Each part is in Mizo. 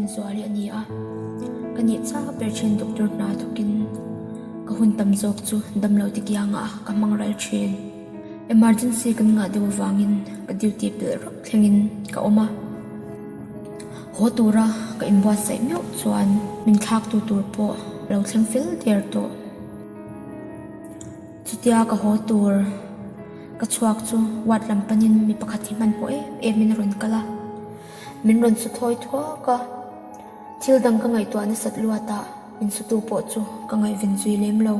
Lalrinzuali a ni a, ka nih chak ber thin doctor hna thawkin ka hun tam zawk chu damlo ti kiangah ka hmang ral thin. Emergency kan ngah deuh avangin ka duty pelh rawk thlengin ka awm a, haw tura ka inbuatsaih meuh chuan min thlaktu tur pawh a lo thleng fel der tawh. Chutia ka haw tur ka chhuak chu ward lam panin mi pakhat hi hmanhmawh em em in a rawn kal a, min rawn su thawi thuak a, thil dang ka ngaihtuah nasat luat ah min sutu pawh chu ka ngaihven zui lem lo.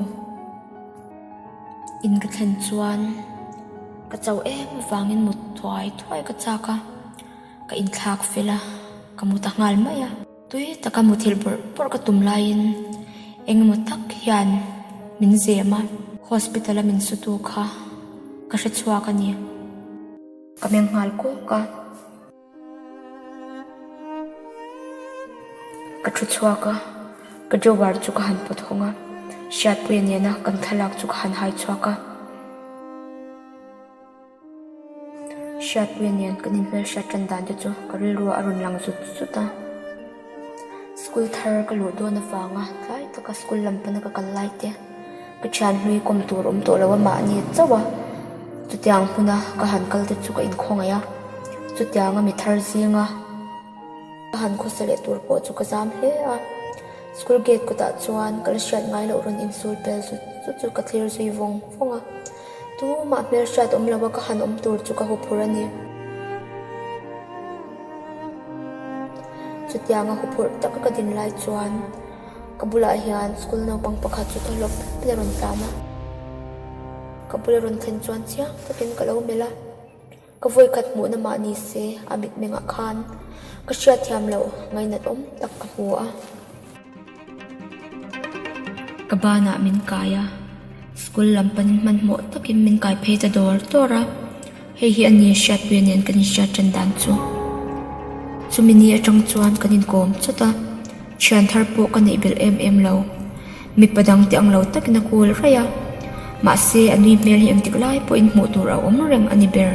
In ka thlen chuan ka cho em avangin mut thuai thuai ka chak a, ka inthlak fel a, ka mu ta nghal mai a. Tui taka muthilh bawrh bawrh ka tum laiin engemaw tak hian min zem a, hospital a min sutu kha ka hre chhuak a ni. Ka meng nghal kawk a, ka thu chhuak a, ka drawer chu ka han pawt hawng a, Hriatpuia nena kan thlalak chu ka han hai chhuak a. Hriatpuia nen kan inhmelhriat tan dan te chu ka rilru a rawn lang zut zut a. School thar ka luh dawn avanga tlai taka school lam pana ka kal lai te ka thian hlui kawm tur awm tawh lo a mahni chauh a, chutiang hmuna ka han kal te chu ka inkhawngaih a, chutianga mi thar zinga Ka han khawsa leh tur pawh chu ka zam hle a, school gate kawtah chuan ka la hriat ngai loh rawn insul pel zut zut chu ka thlir zui vawng vawng a, tumah hmel hriat awm lova ka han awm tur chu ka huphurh a ni. Chutianga huphurh taka ka din lai chuan ka bulah hian school naupang pakhat chu thaw hlawp hlawp in a rawn tlan a, ka bula rawn thlen chuan chiang takin ka lo melh a. Ka vawikhat hmuhna mah ni se a mitmengah khan ka hriatthiam loh ngainat awm tak ka hmu a. Ka banah min kai a, school lam panin hmanhmawh takin min kai phei ta dawr dawr a, hei hi a ni Hriatpuia nen kan inhriat tan dan chu. Chumi ni atang chuan kan inkawm chawt a, thian thar pawh ka neih belh em em lo. Mipa dang te ang lo takin a kul raih a, mahse a nui hmel hi engtik lai pawhin hmuh tur a awm reng a ni ber.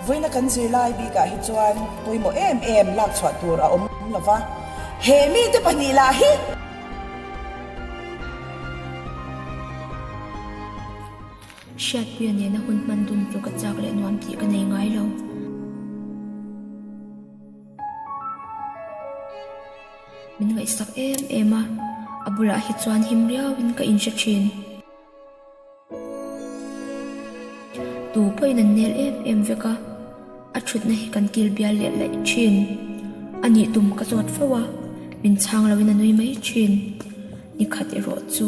Vawiina kan zirlai bikah hi chuan pawimawh em em lak chhuah tur a awm lo va, he mite pahnih lah hi. Hriatpuia nena hun hman dun chu ka chak leh nuam tih ka nei ngai lo. Min ngaihsak em em a, a bulah hi chuan him riauin ka inhre thin. Tu pawhin an nel em em vek a, a thutna hi kan kil bial leh laih thin. A nih tum ka zawt fo a, min chhang loin a nui mai thin. Ni khat erawh chu.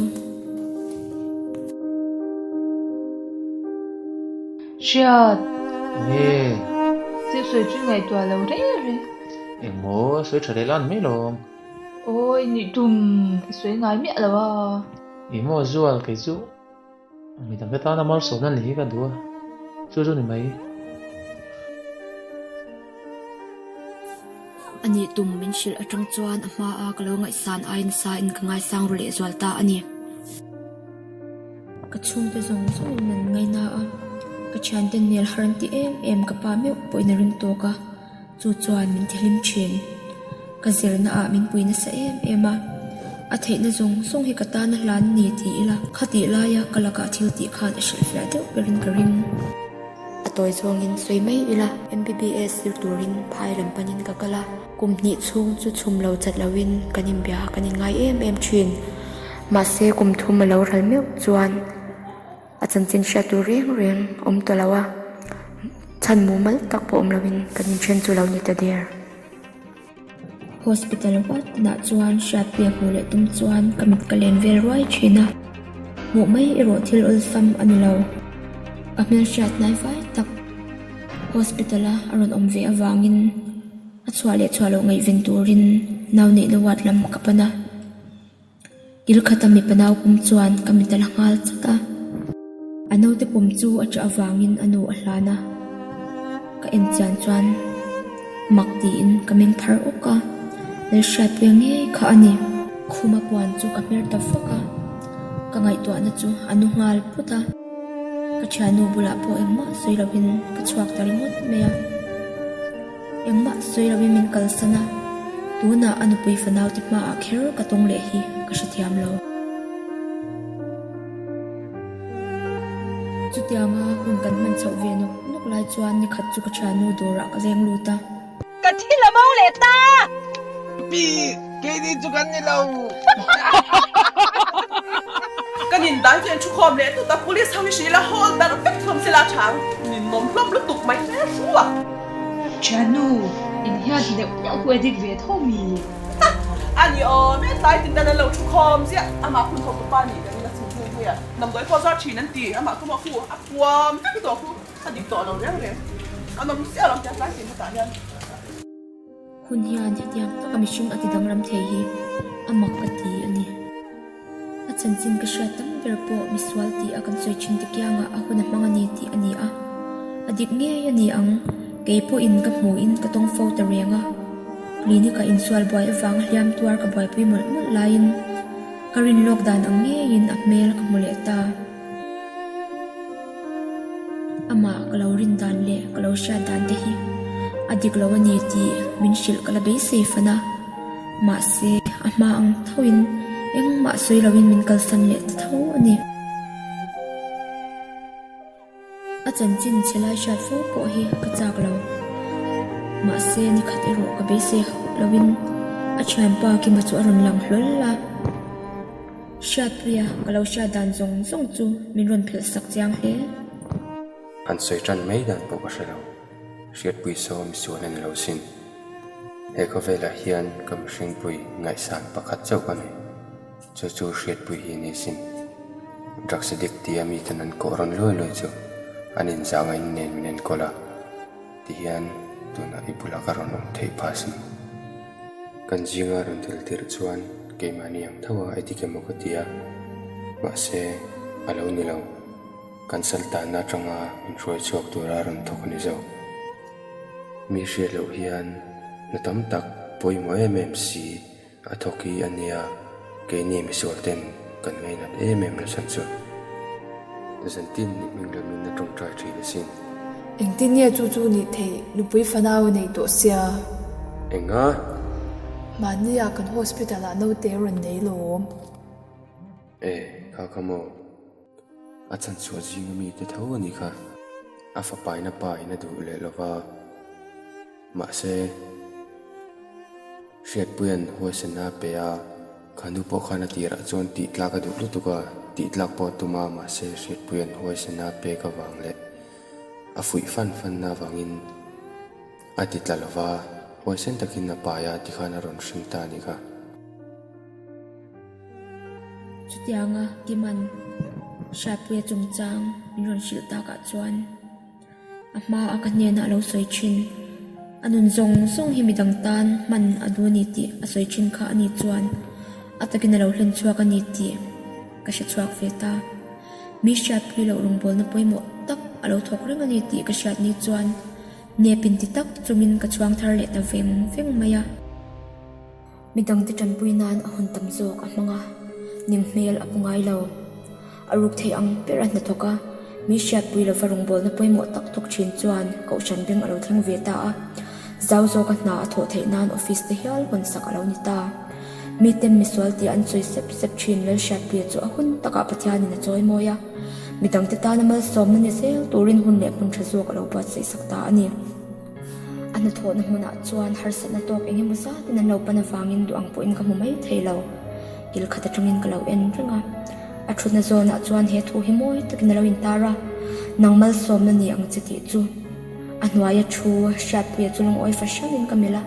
Hriat. Nge. Thil sawi chu ngaihtuah lo reng reng. Engmaw sawi tha leh lan mai lawm. Awi nih tum i sawi ngai miah lo a. Engmaw zual kei chu Mi dangte tana malsawmna ni hi ka duh a, chu chu ni mai. A nih tum min hrilh atang chuan a hma a ka lo ngaihsan ai nasa in ka ngaisang ru leh zual ta a ni. Ka chhungte zawng zawng in an ngaina a, ka thianten nel har an ti em em ka pa meuh pawhin a ring tawk a. Chu chuan min tihlim thin. Ka zirna ah min pui nasa em em a, a theihna zawng zawng hi ka tana hlan ni ti ila, khatih laia ka lakah thil tih khan a hrilhfiah deuh berin ka ring. A tawi zawngin sawi mai ila, MBBS zir turin phai lam panin ka kal a, kum hnih chhung chu chhum lo chat loin kan inbia kan inngai em em thin. Mahse kum thum a lo ral meuh chuan. A chanchin hriat tur reng reng awm ta lo a, chhan mumal tak pawh awm loin kan inthen chu lo ni ta der. Hospital huat tinah chuan hriatpuia hmuh leh tum chuan ka mit ka len vel ruai thin a, hmuh mai erawh thil awlsam a ni lo. Ka hmelhriat hnai fai tak hospital a a rawn awm ve avangin a chhuah leh chhuah loh ngaihven turin nau neihna ward lam ka pan a. Kil khata mipa nau pum chuan ka mit a la nghal chat a. A naute pum chu a ṭah avangin a nu a hlan a. Ka en chian chuan mak tiin ka meng phar awk a, Lalhriatpuia ngei kha a ni. Khuma puan chu ka hmer ta fak a, ka ngaihtuahna chu a nu nghal put a. Ka. thiannu bulah pawh engmah sawi lovin ka chhuak ta ringawt mai a. Engmah sawi lovin min kalsan a, tunah a nupui fanaute hmaah kher ka tawng leh hi ka hrethiam lo. Chutianga hun kan hman chhoh ve nawk nawk lai chuan nikhat chu ka thiannu dawrah ka leng lut a. Ka thil a bo leh ta! Pi, keini chu kan ni lo. Kan indai chu en thu khawm leh tut a, police ho hi hrilh a hawl darh vek hlawm sela chang ninawm hlawm lutuk mai hle hru a. Thiannu, in hian i neuh neuh khu edit ve tho mi? A ni awm e, tlai tin dan an lo thu khawm ziah, amah hun thawk tupa nih ka ring a chhun hnu hnuia damdawi pawh zar thin an ti, amah chu maw khu a puam vek tawh khu. A dik tawh lo reng reng. A nawm chiah lo tia tlai tin hetah hian. Hun hian hetiang taka mihring a ti danglam thei hi a mak ka ti a ni. A chanchin ka hriat tam ber pawh misual tih a kan sawi thin te kiangah a hun a hmang a ni tih a ni a. A dik ngei a ni ang, kei pawhin ka hmuhin ka tawng fo ta reng a. Clinic-ah insual buai avanga hliam tuar ka buaipui mawlh mawlh laiin ka rin lawk dan ang ngeiin a hmel ka hmu leh ta. Amah ka lo rin dan leh ka lo hriat dan te hi a dik lo a ni tih min hrilh ka la beisei fan a, mahse a hma ang thoin engmah sawi loin min kalsan leh ta tho a ni. A chanchin chhe lai hriat fo pawh hi ka chak lo, mahse nikhat erawh ka beisei hauh loin a thianpa Kima chu a rawn lang hlawl a. Hriatpuia ka lo hriat dan zawng zawng chu min rawn phelh sak chiang hle. Han sawi tan mai dan pawh ka hre lo. Hriatpui saw misual a ni lo sin. He khawvelah hian ka mihringpui ngaihsan pakhat chauh ka nei. Chu chu Hriatpui hi a ni sin. Drugs addict tia miten an kawh rawn luai luai chu an inzah ngaih nen min enkawl a. Tihian tunah i bulah ka rawn awm theih phah sin. Kan zinga rawn tel tirh chuan keimahni ang tho a edik emaw ka ti a, mahse a lo ni lo. Kan saltanna atanga min hruai chhuak tura rawn thawk a ni zawk. Mi hriat loh hian hna tam tak pawimawh em em si A thawk hi a nia, keini misual ten kan ngainat em em la chhan chu. Zantin ni hming lamin a tawngtai thin asin. Engtin nge chu chu nih theih nupui fanau a nei tawh sia? Enga? Mahnia kan hospital ah naute rawn nei lawm. E, kha kha maw? A chhanchhuah zinga mite tho a nih kha. A fapaina pa in a duh leh lova. Mahse, Hriatpuia'n huaisenna a pe a, kha nu pawh khan a tirah chuan tih tlak a duh lutuk a, tih tlak pawh a tum a, mahse Hriatpuia'n huaisenna a pek avang leh a fuih fan fanna avangin a ti tla lo va, huaisen takin a pai a tikhan a rawn hring ta a ni kha. Chutianga Kima'n Hriatpuia chungchang min rawn hrilh takah chuan. A hma a ka hnenah a lo sawi thin. A nun zawng zawng hi midang tan hman a duh a ni tih a sawi thin kha a ni chuan a takin a lo hlen chhuak a ni tih ka hre chhuak ve ta. Mi hriatpui loh rawngbawlna pawimawh tak a lo thawk reng a ni tih ka hriat ni chuan nep in ti tak chungin ka chhuang thar leh ta veng veng mai a. Midangte tanpui nan a hun tam zawk a hmang a, ning hmel a pu ngai lo. A ruk thei ang ber a hnathawk a, mi hriatpui lova rawngbawlna pawimawh tak thawk thin chuan kohhran beng a lo thleng ve ta a, zau zawka hna a thawh theih nan office te hial hawnsak a lo ni ta. Miten misual tia an sawi sep sep thin Lalhriatpuia chu a hun takah Pathianin a chawi mawi a, midangte tana malsawmna ni zel turin hun leh hmun tha zawk a lo buatsaihsak ta a ni. A hnathawhna hmunah chuan harsatna tawk eng emaw zatin an lo pan avangin duh ang pawhin ka hmu mai thei lo. Kil khat atangin ka lo en reng a. A thutna zawnah chuan he thu hi mawi takin a lo intar a, Nang malsawmna ni ang che tih chu. A hnuaia thu Hriatpuia chu lungawi fahranin ka melh a.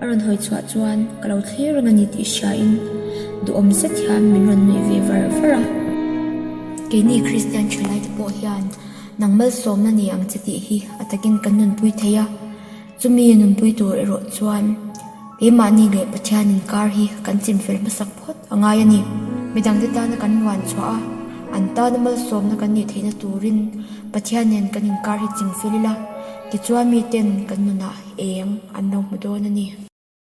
A rawn hawi chhuah chuan ka lo thlir reng a ni tih hriain duhawm zet hian min rawn nuih ve var var a. Keini Kristian thalaite pawh hian Nang malsawmna ni ang che tih hi a takin kan nunpui thei a, chumi nunpui tur erawh chuan keimahni leh Pathian inkar hi kan chimfel hmasak phawt a ngai a ni. Midangte tana kan luan chhuah a, an tana malsawmna kan nih theihna turin Pathian nen kan inkar hi chimfel ila, tichuan miten kan nunah eng an lo hmu dawn a ni.